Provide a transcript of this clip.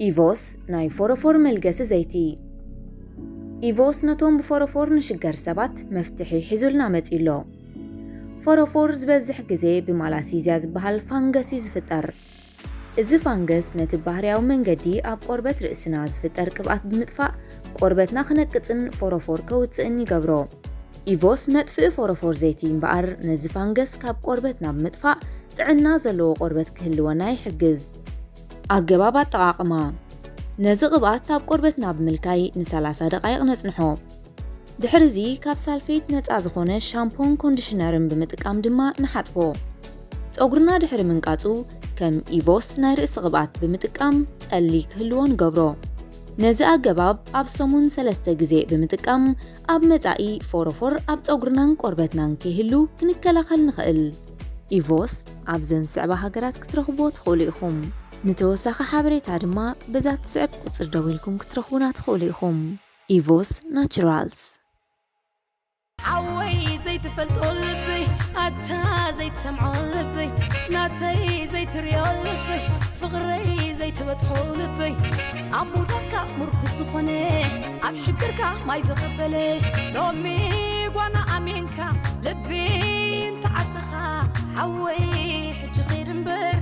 ኢቮስ ናይ ፎሮፎር መልገሲ ዘይቲ። ኢቮስ ነቶም ብፎሮፎር ንሽገር ሰባት መፍትሒ ሒዙልና መጺኡ ኣሎ። ፎሮፎር ዝበዝሕ ግዜ ብማላሲዝያ ዝበሃል ፋንገስ እዩ ዝፍጠር። እዚ ፋንገስ ነቲ ባህርያዊ መንገዲ ኣብ ቆርበት ርእስና ዝፍጠር ቅብኣት ብምጥፋእ ቆርበትና ክነቅጽን ፎሮፎር ከውጽእን ይገብሮ። ኢቮስ መጥፍኢ ፎሮፎር ዘይቲ እምበኣር ነዚ ፋንገስ ካብ ቆርበትና ብምጥፋእ ጥዕና ዘለዎ ቆርበት ክህልወና ይሕግዝ። ኣገባብ ኣጠቓቕማ። ነዚ ቅብኣት ኣብ ቆርበትና ብምልካይ ን30 ደቓይቕ ነጽንሖ። ድሕርዚ ካብ ሳልፌት ነጻ ዝኾነ ሻምፖን ኮንዲሽነርን ብምጥቃም ድማ ንሓጽቦ። ጸጉርና ድሕሪ ምንቃጹ ከም ኢቮስ ናይ ርእሲ ቅብኣት ብምጥቃም ጠሊ ክህልዎ ንገብሮ። ነዚ ኣገባብ ኣብ ሰሙን ሰለስተ ግዜ ብምጥቃም ኣብ መጻኢ ፎሮፎር ኣብ ጸጉርናን ቆርበትናን ከይህሉ ክንከላኸል ንኽእል። ኢቮስ ኣብዘን ዝስዕባ ሃገራት ክትረኽብዎ ትኽእሉ ኢኹም። ንተወሳኺ ሓበሬታ ድማ በዛ ትስዕብ ቁጽሪ ደዊልኩም ክትረኽቡና ትኽእሉ ኢኹም። ኢቮስ ናቹራልስ። ሓወይ ዘይትፈልጦ ልበይ ኣታ ዘይትሰምዖ ልበይ ናተይ ዘይትሪኦ ልበይ ፍቕረይ ዘይትበጽሖ ልበይ ኣብ ሙዳካ ምርኩስ ዝኾነ ኣብ ሽግርካ ማይ ዘኸበለ ሎሚ ጓና ኣሜንካ ልቢ እንተዓጸኻ ሓወይ ሕጂ ኺድ እምበር